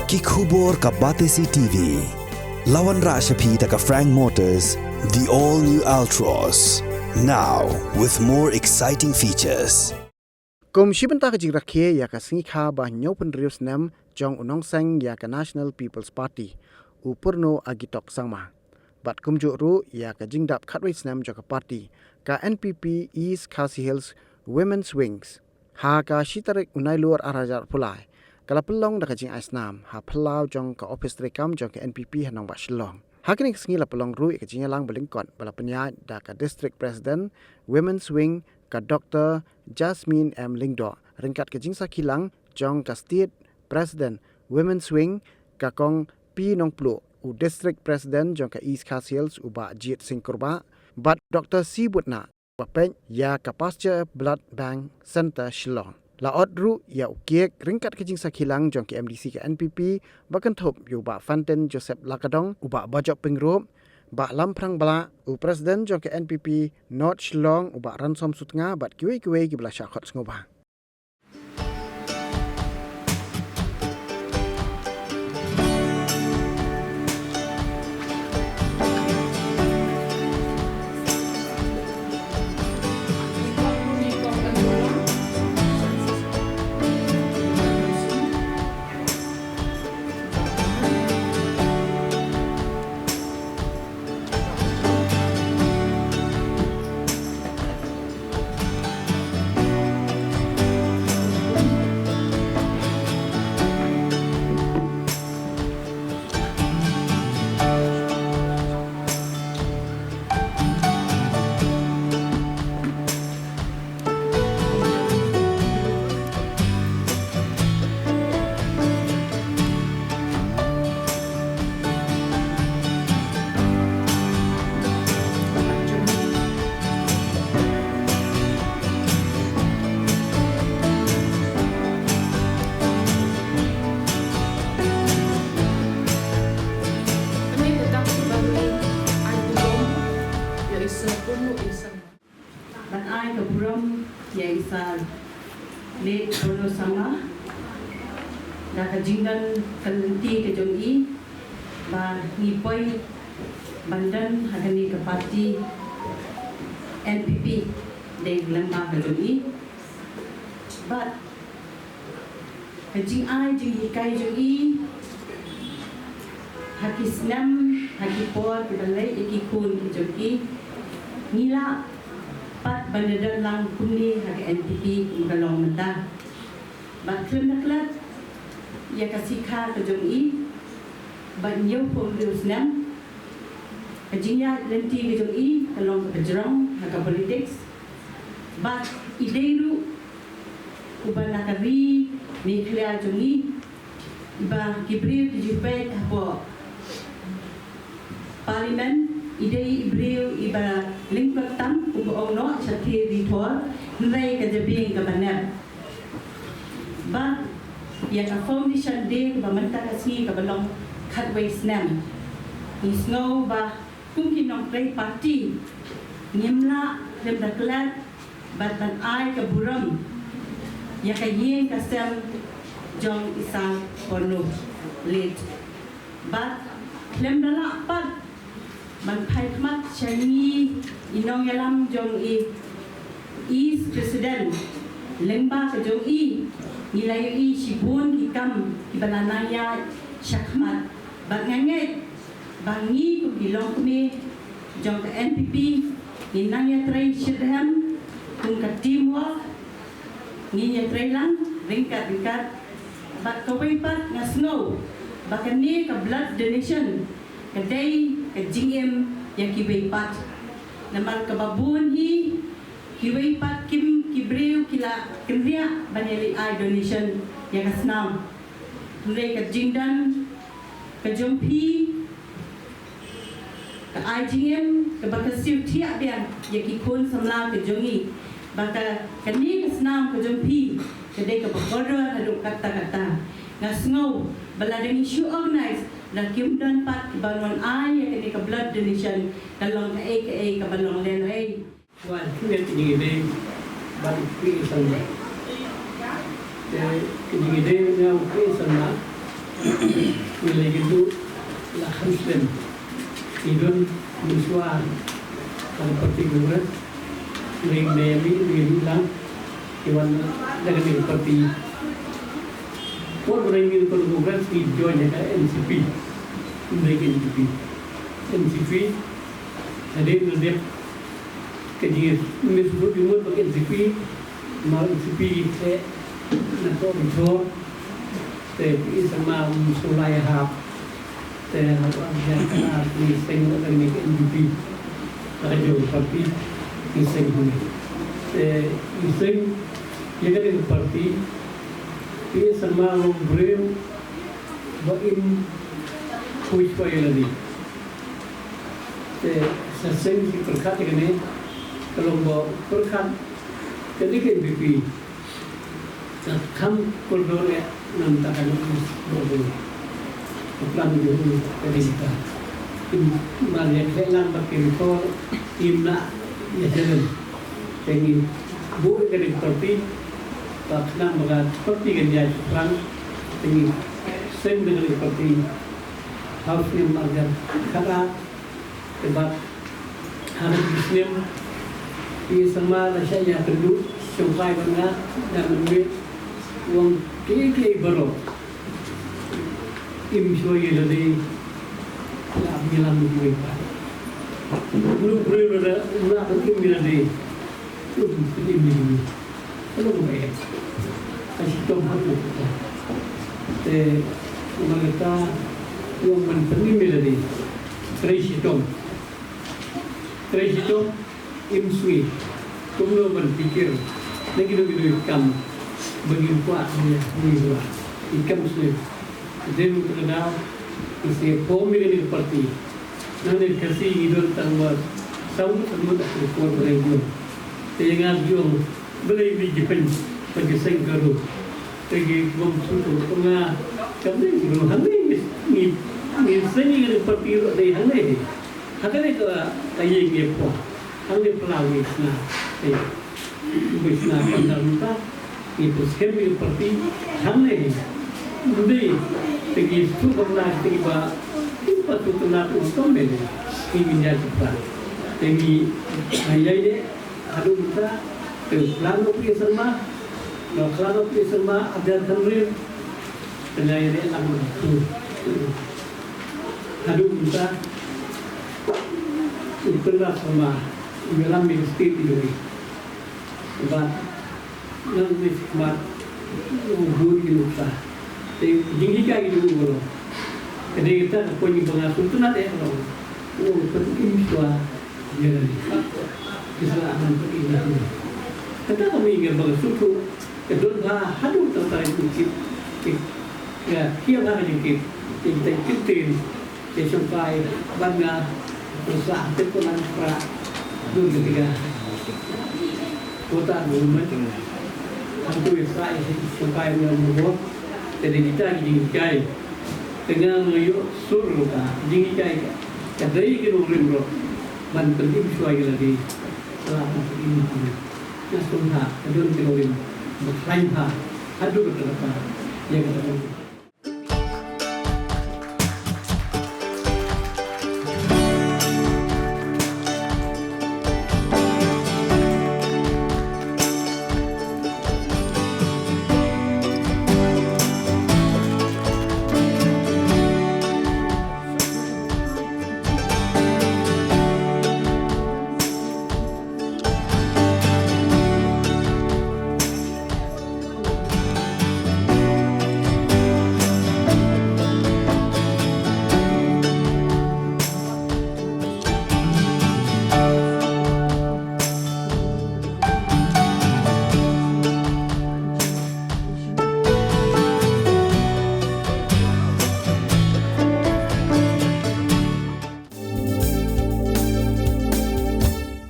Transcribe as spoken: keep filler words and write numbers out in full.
Ki khubor ka Batesi T V. La wanrah sha phi da ka Frank Motors, the all new Altroz. Now with more exciting features. Kum shi bynta ka jingrakhe ïa ka sngi kha ba hynñiewphew hynriew snem jong u nongseng ïa ka National People's Party, u Purno Agitok Sangma. Bad kumjuh ruh ïa ka jingdap khatwei snem jong ka party, ka N P P East Khasi Hills Women's Wings. Ha ka shi tarik u Nailur ar hajar arphew lai, ka la pynlong da ka jingai snam ha phyllaw jong ka ophis treikam jong ka N P P ha nongbah Shillong. Ha kane ka sngi la pynlong ruh ïa ka jingïalang ba lyngkot ba la pynïaid da ka District President Women's Wing, ka Doctor Jasmine M Lyngdoh, ryngkat ka jingsakhi lang jong ka State President Women's Wing, ka Kong P Nongpluh, u District President jong ka East Khasi Hills, u Bah Jied Singh Kurbah, bad Doctor C Butna, ba peit ïa ka Pasteur Blood Bank Centre Shillong. La ot ruh ïa u cake ryngkat ka jingsakhi lang jong ka M D C ka N P P, ba kynthup ïa u Bah Fantin Joseph Lakadong, u Bah Bajop Pyngrope, Bah Lamphrang Blah, u President jong ka N P P North Shillong, u Bah Ransom Sutnga, bad kiwei kiwei kiba la shah khot sngewbha. Ban ai ka burom ïa i Sir Late Polo Sangma da ka jingdon ka lynti ka jong i ba ngi poi ban don ha kane ka party N P P dei lyngba ka jong i. Bad ka jingai jinghikai jong i ha ki snem, ha ki por kiba leit ïa ki khun ki jong i, ngi lah pat ban da don lang kumne ha ka N P P kum ka long mynta. Bad khlem da klet ïa ka sngi ka jong i ba hynñiewphew hynriew snem, ka jingïaid lynti ka jong i ka long kaba jrong ha ka politics. Bad i dei ruh uba na ka ri Meghalaya jong ngi, iba ki briew ki ju peit hapoh Parliament, i dei i briew iba lyngkot tam kumba ong noh sha thir ri thor, hynrei ka jabieng kaba nep. Bad ïa ka Foundation Day kaba mynta ka sngi kaba long khatwei snem, ngi sngew ba kum ki nongtrei party ngim lah khlem da klet bad ban ai ka burom ïa ka ïing ka sem jong i Sir Polo Late. Bad khlem da lah pat ban phai khmat sha ngi i nongïalam jong i East President, lyngba ka jong i ngi la ïohi shibun ki kam kiba la nang ïaid sha khmat. Bad nga ngeit ba ngi kum ki longkmie jong ka N P P ngin nang ïatrei shitrhem kum ka teamwork, ngin ïatrei lang ryngkat ryngkat. Bad kawei pat nga sngew ba kane ka blood donation ka dei ka jingim ïa kiwei pat. Namar kaba bun hi kiwei pat kim ki briew ki la kynriah ban ïaleh ai donation ïa ka snam. Hynrei ka jingdon ka jong phi ka ai jingim kaba ka siew thiah biang ïa ki khun samla ka jong ngi. Ba ka kane ka snam ka jong phi ka dei kaba kordor haduh katta katta. Nga sngew ba lada ngi shu organize, lada kim don pat kiba wan ai ïa kane ka blood donation, ka long kaei kaei kaba long lehnohei. Wan, ki ïa ki jingïadei bad u P A Sangma. Te ki jingïadei bad u P A Sangma, Ngi la ïakynduh la kham slem. Ngi don mynshuwa ha ka party Congress. Ngi la ïakynduh lang, ngi wan da kane ka party. Por ba ngi don Congress ngi join ïa ka N C P. Ngi la ïakynduh N C P. Hadien ngi dep ka jingïasyrdoh jingmut bad N C P, namar N C P te na ka bynta te P A Sangma um shu la ïahap. Te haba ïa ka ngi seng ïa kane ka N D P, ka jong ka party ngi seng hangne. Te ngi seng ïa kane ka party, P A Sangma long briew ba im khuid shuwa ïa lade. Te sa seng shi pyrkhat ïa kane, ka long ba pyrkhat kane ka N D P ka kham kordor ïa namar ka long is bordor. Ka plan jong u ka dei ka. Im mar ïa khleh lang bad ki method im na ïa jalan. Te ngi buh ïa kane ka party ba khnang ba ka party kan ïaid shaphrang. Te ngi seng da kane ka party. House ni mar ïa khadar. Te bad ha ka snem P A Sangma la shah ïakynduh shongkai bad nga, nga mynmiet, u ong kiei kiei baroh im shuwa ïa lade, la ap ïalam ïa kiwei pat. Uno u briew ruh um lah ban im ïa lade. Te namar kata u ong ban pynim ïa lade. Trei shitom. Trei shitom, im sngi. Kumno ban pyrkhat na kino kino ki kam ba ngim kwah, ngi, ngi kwah. Ki kam sngi. Te mynta ka daw ngi sa form ïa kane ka party. Nangne Khasi ngi don tang ba saw ngut, saw ngut ha ka por ba ngi don. Te nga ong balei ngi jingpyn ba ngi seng ka ruh. Te ngi bym sngewthuh, nga kam dei ruh hangne ngi, ngi, ngi seng ïa kane ka party ruh dei hangne. Ha kane ka, ka ïing ngi poi. Hangne phyllaw ngi sna. Te ngi sna pynban mynta. Ngi pynskhem ïa ka party hangne. Ym dei te ngi shu pynbna te ba, te ba shu pynbna te ym don me. Ngi ngin ïaid shaphrang. Te ngi ïaid ïa haduh mynta. Te plan u P A Sangma, u plan u P A Sangma, Adan Thanrin. Te ngi ïaid lang tu. Haduh mynta u Conrad Sangma u ïalam ïa ka state ïa u. Bad nang ne khmat u bun ki nuksa. Te jinghikai ki jong u baroh. Ka dei kata ka point ba nga sngewtynnat eh ka long. U ong pynim shuwa ïa lade. Ki sa lah ban pynim ïa lade. Kata ka mut nga ba nga sngewthuh ka don bha haduh tang tang jingkit. Ki, ïa, ki ïa bha ka jingkit. Ki, kita ki ktien. Te shongkai bad nga, sa tip ko lang pra. Dun ketiga. Kota movement. Hangtu sa shongkai bad nga mo. Te dei kita ki jinghikai. Te nga nga ïoh sur ruh ka jinghikai ka. Ka dei ki nongrim ruh ban pynim shuwa ïa lade. Sa ban pynim ïa lade. Nga sngewthuh ka don ki nongrim ba khlaiñ bha haduh katta katta. Ïa kata ka